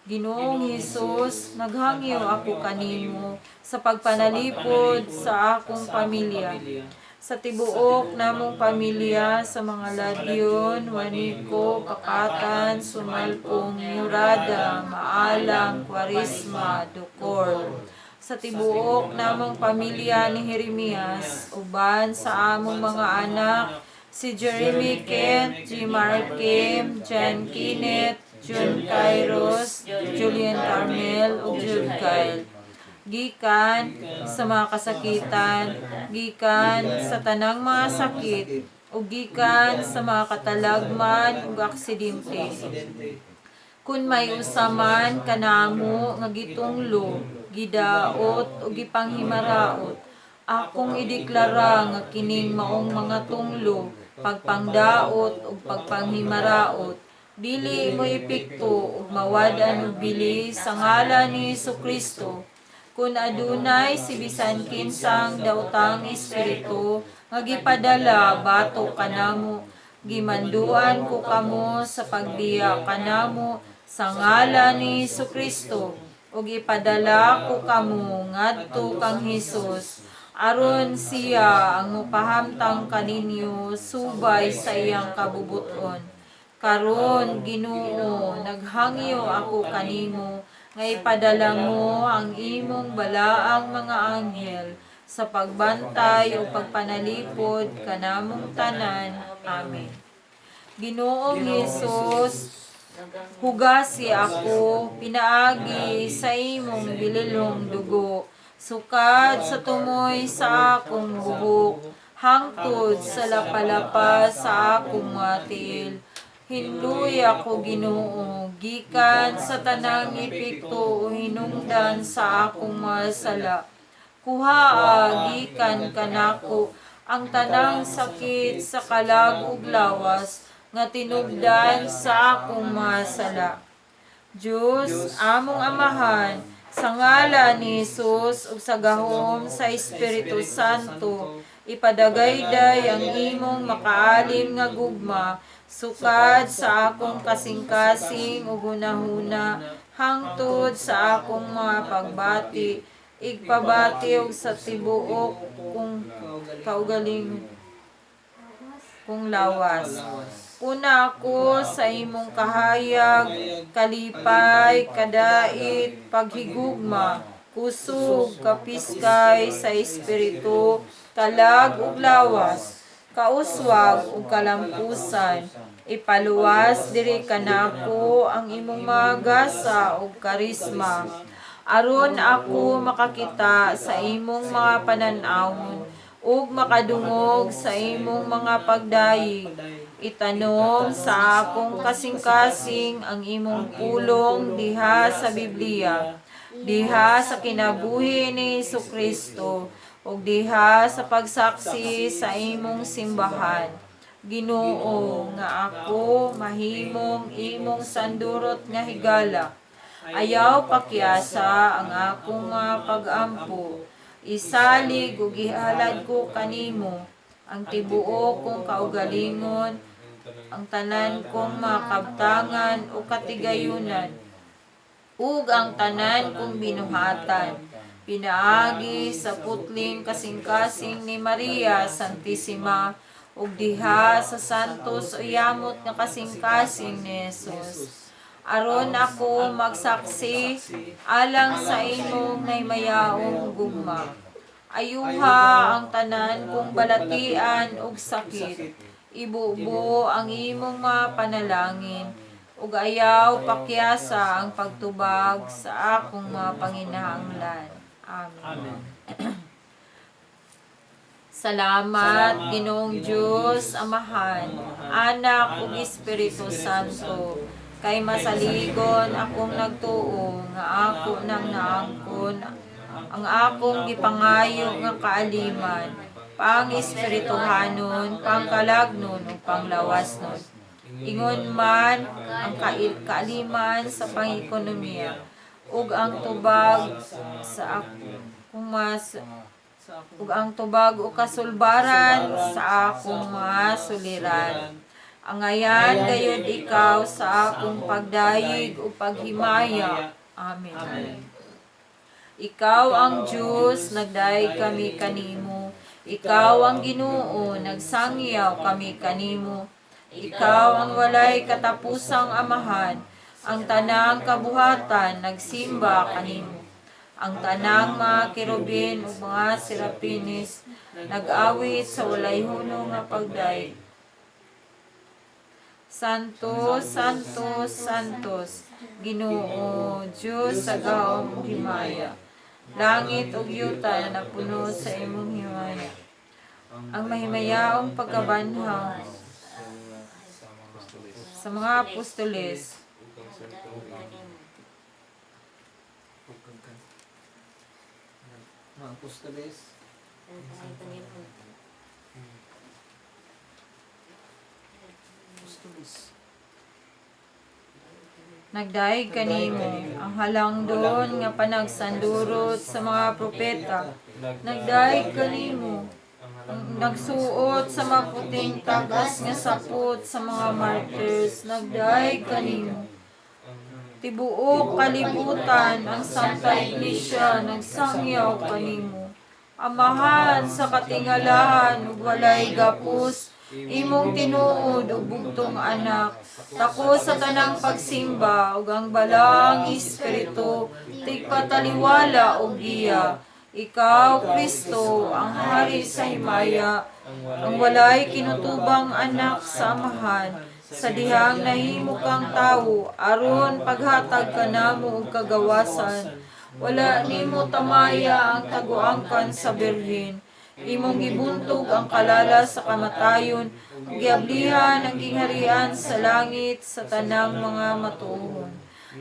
Ginoong Hesus, naghangyo ako kanimo sa pagpanalipod sa akong pamilya, sa tibuok namong pamilya, sa mga Ladyon, Juanico, Pakatan, Sumalpong, Murada, Maalang, Kwarisma, Ducor, sa tibuok namong pamilya ni Jeremias, uban sa among mga anak, si Jeremy Kent, G. Mark Kim, Jan Kenneth, June Kairos, Julian Carmel, ug Jude Kyle. Gikan sa mga kasakitan, gikan sa tanang mga sakit, ug gikan sa mga katalagman ug aksidente. Kun may usaman kanamo nga gitunglo, gidaot o gipanghimaraot, akong ideklara nga kining maong mga tunglo, pagpangdaot ug pagpanghimaraot, dili mo epekto ug mawad-an og bili sa ngalan ni Kristo. Kun adunay si bisan kinsang daotang espiritu nga gipadala batok kanamo, gimanduan ko kamo sa pagbiya kanamo sa ngalan ni Kristo, ug ipadala ko kamo ngadto kang Hesus, aron siya ang mopahamtang kaninyo subay sa iyang kabubuton. Karon, Ginoo, naghangyo ako kanimo nga ipadala mo ang imong balaang mga anghel sa pagbantay o pagpanalipod kanamong tanan. Amen. Ginoong Hesus, hugasi ako pinaagi sa imong bililhong dugo, sukad sa tumoy sa akong buhok hangtod sa lapalapa sa akong mga tiil. Hinluy ako, Ginoo, gikan sa tanang epekto o hinungdan sa akong mga sala. Kuhaa gikan kanako ang tanang sakit sa kalag ug lawas nga tinubdan sa akong mga sala. Diyos, among Amahan, sa ngalan ni Jesus ug sa gahom sa Espiritu Santo, ipadagayday ang imong makaalim nga gugma sukad sa akong kasing-kasing ug hunahuna hangtod sa akong mga pagbati, igpabati og sa tibuok kong kaugaling kong lawas. Puna ako sa imong kahayag, kalipay, kadait, paghigugma, kusog, kapiskay sa espiritu, kalag ug lawas, kauswag ug kalampusan. Ipaluwas diri kanako ang imong mga gasa ug karisma, aron ako makakita sa imong mga panan-awon ug makadungog sa imong mga pagdayeg. Itanom sa akong kasing-kasing ang imong pulong diha sa Biblia, diha sa kinabuhi ni Kristo, ug diha sa pagsaksi sa imong simbahan. Ginoo, nga ako mahimong imong sandurot nga higala. Ayaw pakyasa ang akong mga pag-ampo. Isalig ug gihalad ko kanimo ang tibuok kong kaugalingon, ang tanan kong mga kabtangan o katigayunan, ug ang tanan kong binuhatan, pinaagi sa putling kasing-kasing ni Maria Santissima, ug diha sa santos uyamot nga kasing-kasing ni Jesus, aron ako magsaksi alang sa imong nahimayaong gugma. Ayuha ang tanan kong balatian ug sakit. Ibubo ang imong mga panalangin ug ayaw pakyasa ang pagtubag sa akong mga panginahanglan. Amen. Amen. Sa Salamat, Ginoong Dios, Amahan, Anak ug Espiritu Santo, kay masaligon akong nagtuo nga ako nang naangkon ang akong gipangayo nga kaaliman, pang-espirituhanon, pangkalagnon ug panglawasnon. Ingon man ang kaaliman sa pang-ekonomiya ug ang tubag sa akong mas ug ang tubag o kasulbaran sa akong mga suliran. Angayan gayud ikaw sa akong pagdayeg ug paghimaya. Amen. Amen. Ikaw ang Diyos, nagdayeg kami kanimo. Ikaw ang Ginoo, nagsangyaw kami kanimo. Ikaw ang walay katapusang amahan, ang tanang kabuhatan nagsimba kanimo. Ang tanang mga kerubin ug mga serapinis nag-awit sa walay hunong nga pagdayeg. Santo, Santo, Santos, Ginoo, Diyos sa gahom ug himaya. Langit ug yuta na puno sa imong himaya. Ang mahimayaong pagkabanhaw sa mga apostoles. Mga apostoles. Apostoles. Nagdaig kanimo ang halangdon nga panagsandurot sa mga propeta. Nagdaig kanimo ang nagsuot sa maputing tagas nga sapot sa mga martyrs. Nagdaig kanimo tibuok kalibutan ang Santa Iglesia nagsangyaw kanimo. Amahan sa katingalahan ug walay gapos, imong tinuod ug bugtong anak, tako sa tanang pagsimba ug ang balaang espiritu tigpataliwala og giya. Ikaw, Kristo, ang hari sa himaya, ang walay kinutubang anak sa Amahan, sa dihang nahimo kang tawo, aron paghatag kanamo og kagawasan. Wala nimo tamaya ang taguangkan sa birhen. Imong gibuntog ang kalala sa kamatayon, ug giablihan ang gingharian sa langit sa tanang mga matuohon.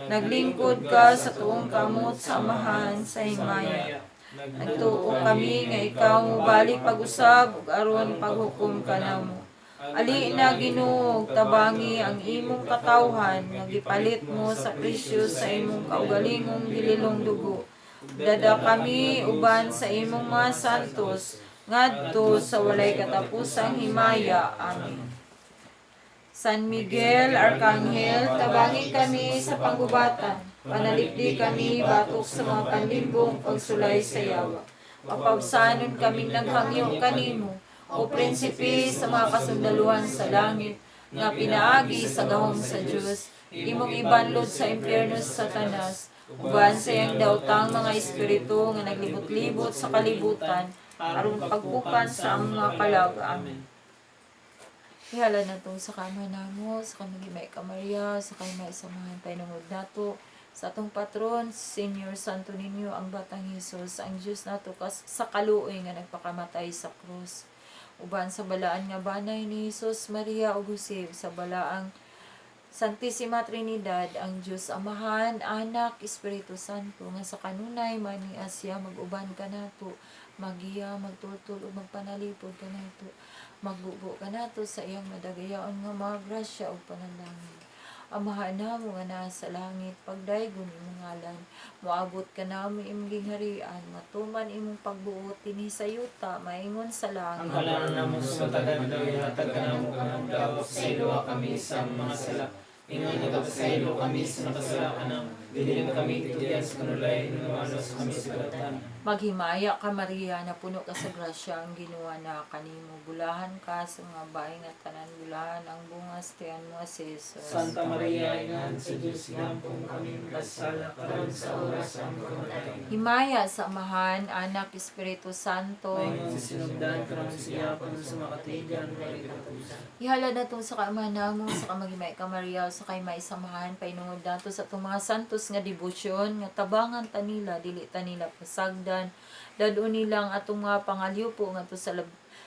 Naglingkod ka sa tuong kamot sa Amahan sa himaya. Nagtuo kami nga ikaw mobalik pag-usab ug aron paghukom kanamo. Ali na Ginoo ug tabangi ang imong katawhan nga gipalit mo sa presyo sa imong kaugalingong gililong dugo. Dada kami uban sa imong mga santos ngadto sa walay katapusang himaya. Amen. San Miguel Arcangel, tabangi kami sa panggubatan. Panalipdi kami batok sa mga panlimbong pagsulay sa yawa. Mapabsanon kaming naghangyo kanimo, o prinsipe sa mga kasundaluhan sa langit, nga pinaagi sa gahom sa Dios, imong ibanlod sa impyerno sa Satanas, uban sa iyang daotang mga espiritu nga naglibot-libot sa kalibutan, aron pagpukan sa among mga kalag. Amen. Ihala na sa kama namo, sa kaming may ka Maria, sa kay may samahan painungod nato, sa atong patron, Senior Santo Niño, ang Batang Hesus, ang Diyos nato kas, sa kaluoy nga nagpakamatay sa krus. Uban sa balaan nga banay ni Hesus, Maria ug Jose, sa balaang Santissima Trinidad, ang Diyos Amahan, Anak, Espiritu Santo, nga sa kanunay mani Asya mag-uban kanato, magiya, magtultol ug magpanalipod kanato, magbubo kanato sa iyang madagayaon nga mga grasya ug panalangin. Amahan namo nga naa sa langit, pagdaygon imong ngalan, moabot ka namo imong gingharian, matuman imong pagbuot dinhi sa yuta, maingon sa Ang langit. kalaran namo sa matag adlaw ihatag kanamo karong adlaw, pasayloa kami sa among mga sala. Ingon nagapasaylo kami sa nakasala kanamo. Dili mo kami itugyan sa kanulay, hinualos kami sa kalatan. Maghimaya ka Maria, napuno ka sa grasya, ang Ginoo na kanimo. Bulahan ka sa mga babae nga tanan, bulahan ang bunga sa tiyan mo si Jesus. Santa Maria, Inahan sa Diyos, ihampo mo kami makasala, karon sa oras sa among kamatayon. Himaya sa Amahan, Anak, Espiritu Santo. Maingon sa sinugdan, karon sa gihapon sa makatigan, walay katapusan. Ihala na itong sa kaamahan namo, sa kamagimay ka Maria, sa kay maisamahan, painungod nato sa itong mga santos nga debosyon, nga tabangan tanila, dili tanila pasagdan, dad-o nilang atong mga pangalyupo nga to sa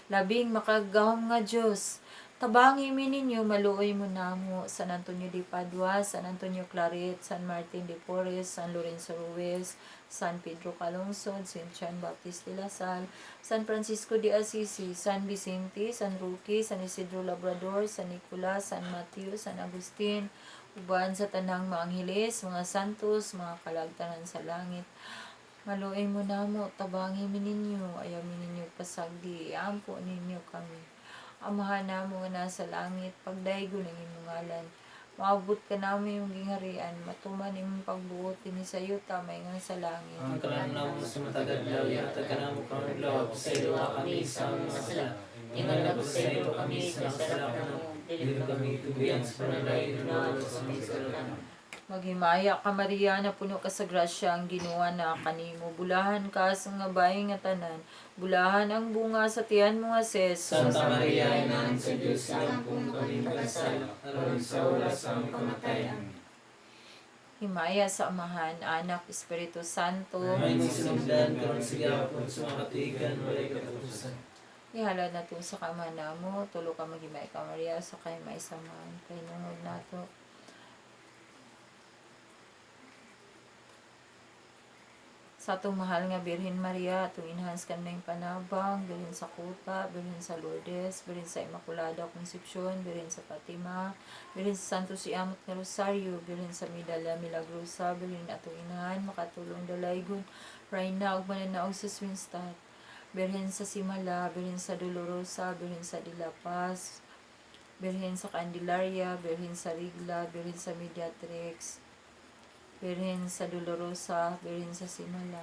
Labing makagagahom nga Dios, tabangi mi ninyo, maluoy mo namo. San Antonio de Padua, San Antonio Claret, San Martin de Porres, San Lorenzo Ruiz, San Pedro Calungsod, San Juan Baptist de la Salle, San Francisco de Assisi, San Vicente, San Roque, San Isidro Labrador, San Nicolas, San Mateo, San Agustin, uban sa tanang mga angheles, mga santos, mga kalagtanan sa langit. Maluoy mo namo, tabangi mi ninyo, ayaw mi ninyo pasagdi, iampo ninyo kami. Amahan namo nga nasa langit, pagdaygon ang imong ngalan. Maabot ka namo imong gingharian, matuman imong pagbuot dinhi sa yuta maingon sa langit. Ang kalan namo sa matag adlaw, ihatag kanamo karong adlaw, pasayloa kami sa among mga sala. Ingon nagpasaylo kami sa nakasala kanamo, dili kami tugyan sa panulay, hinunoan sa kami sa kalautan. Maghimaya ka Maria, na puno ka sa grasya, ang Ginoo na kanimo. Bulahan ka sa nga babae nga tanan, bulahan ang bunga sa tiyan mo nga si Jesus. Santa Maria, Inahan sa Diyos, igampong kami makasala, aron sa oras sa among kamatayan. Himaya sa Amahan, Anak, Espiritu Santo. May sinugdan karon sa gihapon sa mga katuigan walay katapusan. Ihalad na to sa kama namo, tulo ka maghimay ka Maria, sa kay may samahan, kay nungod nato. Sa atong mahal nga Birhen Maria, atong enhance kanang panabang, Birhen sa Kuta, Birhen sa Lourdes, Birhen sa Immaculada Concepcion, Birhen sa Fatima, Birhen sa Santo Siamot nga Rosario, Birhen sa Medalla Milagrosa, Birhen atong inahan, makatulong dalaygon, Reyna ug mananaog sa Swinstad. Birhen sa Simala, Birhen sa Dolorosa, Birhen sa De La Paz, Birhen sa Candelaria, Birhen sa Rigla, Birhen sa Mediatrix, Birhen sa Dolorosa, Birhen sa Simala.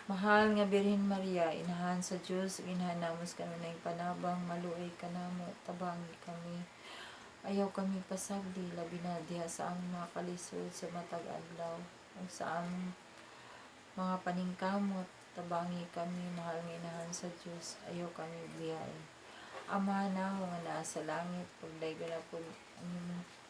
Mahal nga Birhen Maria, inahan sa Dios ug inahan namo sa kanunay panabang, maluoy kanamo, tabangi kami. Ayaw kami pasagdi, labi na diha sa among mga kalisod sa matag adlaw ug sa among mga paningkamot, tabangi kami, mahal nga inahan sa Dios, ayaw kami biyahe. Ama namo nga naa sa langit, pagdaygon na po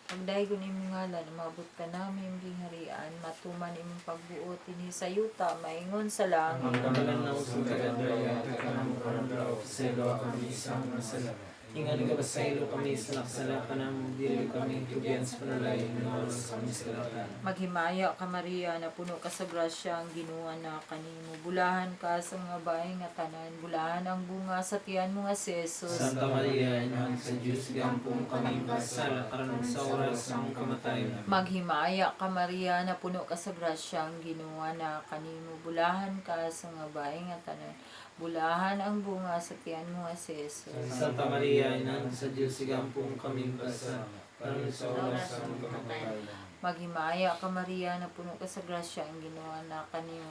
pagdaygon imong ngalan, umabot ka namo imong gingharian, matuman imong pagbuot dinhi sa yuta maingon sa langit. Ang kalan namo sa matag adlaw, ihatag kanamo karong adlaw, pasayloa kami sa among mga sala. Ingon nagapasaylo kami sa nakasala kanamo, dili kami tugyan sa panulay, hinunoan sa kami sa kalautan. Maghimaya ka Maria, na puno ka sa grasya, ang Ginoo na kanimo. Bulahan ka sa mga bahay nga tanan, bulahan ang bunga sa tiyan mo nga si Jesus. Santa Maria, Inahan sa Diyos, gampong kami makasala, karon sa oras sa among kamatayon. Maghimaya ka Maria, na puno ka sa grasya, ang Ginoo na kanimo. Bulahan ka sa mga bahay nga tanan, bulahan ang bunga sa tiyan mo nga si Jesus. Santa Maria, Inahan sa Diyos, gampong kami makasala, karon sa oras sa among kamatayon. Maghimaya ka Maria, na puno ka sa grasya, ang Ginoo na kanimo.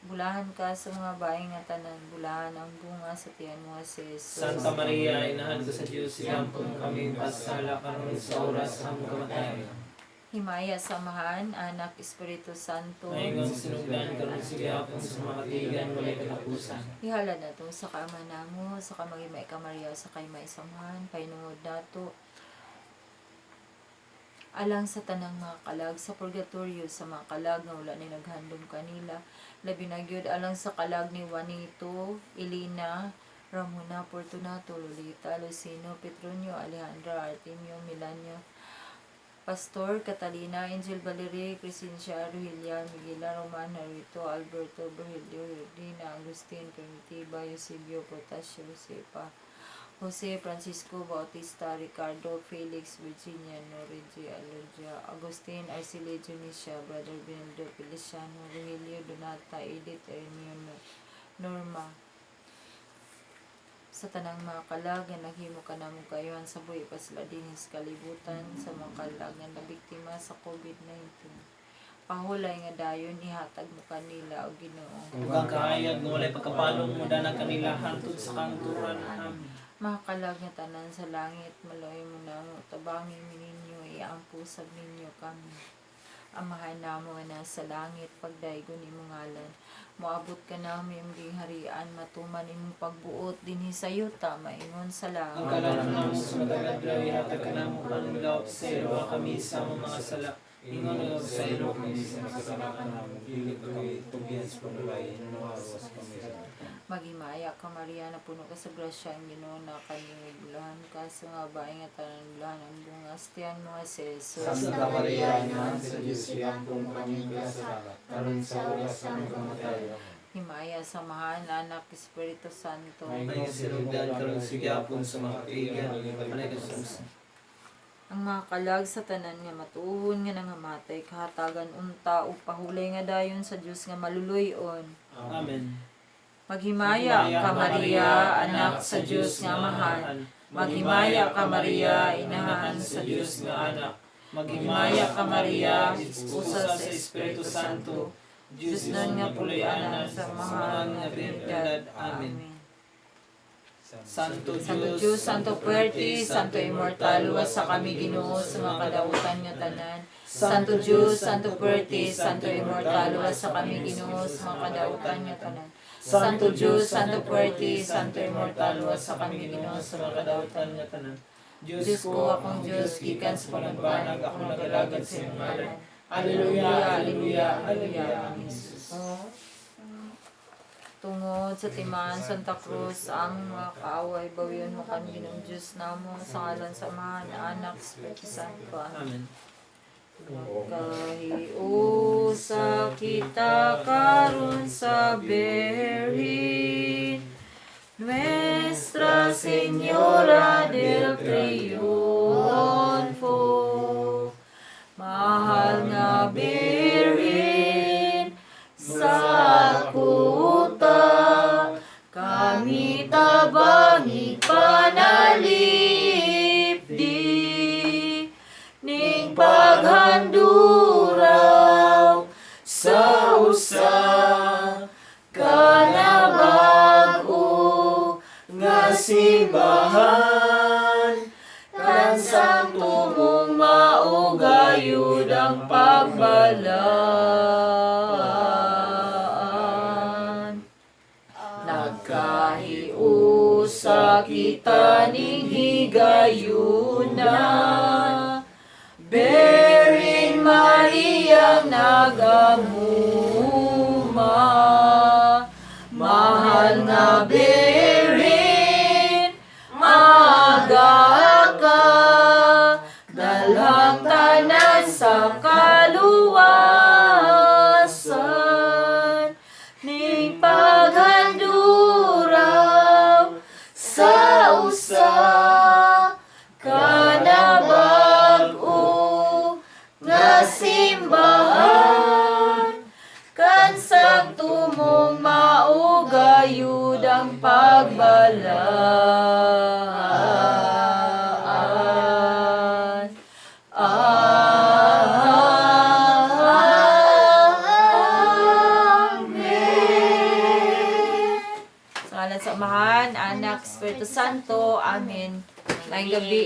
Bulahan ka sa mga bahay nga tanan, bulahan ang bunga sa tiyan mo nga si Jesus. Santa Maria, Inahan ka sa Diyos, gampong kami makasala, karon sa oras sa among kamatayon. Himaya sa Amahan, Anak, Espiritu Santo. Maingon sinugdan karon sa gihapon sa mga katuigan walay katapusan. Ihala na to sa kama namo, sa kamagimay ka Maria, sa kay may samahan, pahinungod nato. Alang sa tanang mga kalag sa purgatorio, sa mga kalag nga wala ni naghandom kanila, labi na gyud alang sa kalag ni Juanito, Elena, Ramona, Fortunato, Lolita, Lucino, Petronio, Alejandra, Artemio, Milanio, Pastor, Catalina, Angel Valerie, Crescencia, Rogelia, Miguel, Roman, Narito, Alberto, Virgilio, Herdina, Agustin, Primitiva, Eusebio, Protasio, Josepa, Jose, Francisco, Bautista, Ricardo, Felix, Virginia, Norigi, Alodia, Agustin, Arceli, Dionisia, Brother Benildo, Feliciano, Rogelio, Donata, Edith, Ernio, Norma, sa tanang mga kalag nga naghimo ka namo kayuhan sa buhi pa sila dinhi sa kalibutan, sa mga kalag nga nabiktima sa COVID-19. Pahulay nga dayon ihatag mo kanila o Ginoo. Ug ang kahayag nga walay pagkapalong modanag kanila hangtod sa kahangturan. Amen. Mga kalag nga tanan sa langit, maluoy mo namo, tabangi mi ninyo, iampo sab ninyo kami. Amahan namo nga nasa langit, pagdaygon imong ngalan. Moabot ka namo imong gingharian, matuman imong pagbuot dinhi sa yuta maingon sa Ang langit. kalan namo sa matag adlaw, ihatag kanamo karong adlaw, pasayloa kami sa among mga sala. Ingon Nagapasaylo kami sa nakasala kanamo, dili kami tugyan sa panulay, hinunoa luwas kami sa Maghimaya ka, Maria, na puno ka sa grasya, ang Ginoo na kanimo, bulahan ka sa mga babae nga tanan, bulahan ang bunga sa tiyan mo nga si Jesus. Santa Maria, Inahan sa Diyos, iampo mo kaming kasala, karon sa oras sa aming kamatayon. Amen. Himaya sa Amahan, Anak, Espiritu Santo. May sinugdan karon sigyapon sa mga kaigan, panay katusan. Ang mga kalag sa tanan nga matuohon nga nangamatay kahatagan unta o pahulay nga dayon sa Dios nga maluluy-on. Amen. Maghimaya ka, Maria, anak sa Dios nga Amahan. Maghimaya ka, Maria, inahan sa Dios nga anak. Maghimaya ka, Maria, esposa sa Espiritu Santo. Diyos Diyos nun nga puloy-anan sa sa mahal nga nga Trinidad. Trinidad. Amen. Amen. Santo Santo Diyos, Diyos, Santo Puerte, Santo Immortal, luwas sa kami Ginoo sa mga kadautan nga tanan. Santo Diyos, Santo Puerte, Santo Immortal, luwas sa kami Ginoo sa mga kadautan nga tanan. Santo Diyos, Santo Puerte, Santo Immortal, luwas sa kami Ginoo sa mga kadautan nga tanan. Diyos Diyos ko, akong Diyos, gikan sa panagbanag, ako nagalagad sa iyong ngalan. Alleluia, Alleluia, Alleluia. Amen. Jesus. Tungod sa timaan Santa Cruz, ang mga kaaway, bawiyon mo kami Ginoong Diyos namo, sa ngalan sa Amahan, Anak, Espiritu Santo. Amen. Amen. Magkahiusa kita karon sa Berhin, Nuestra Señora del Triunfo. Mahal nga Birhen sa kuta, kami tabangi panalipdi ning paghanduraw sa usa ka na bag-o nga simbahan, kansang tumong maugayud ang pagbalaan. Nagkahiusa kita ning higayuna, Berin Maria nagamuma. Mahal nga Berin, aga ka, dalhang tanan sa kaluwasan ning paghanduraw sa usa ka na bag-o nga simbahan, kansang tumong maugayud ang pagbalaan. Amen. Sa ngalan sa Amahan, Anak, Espiritu Santo. Amen. Maayong gabi.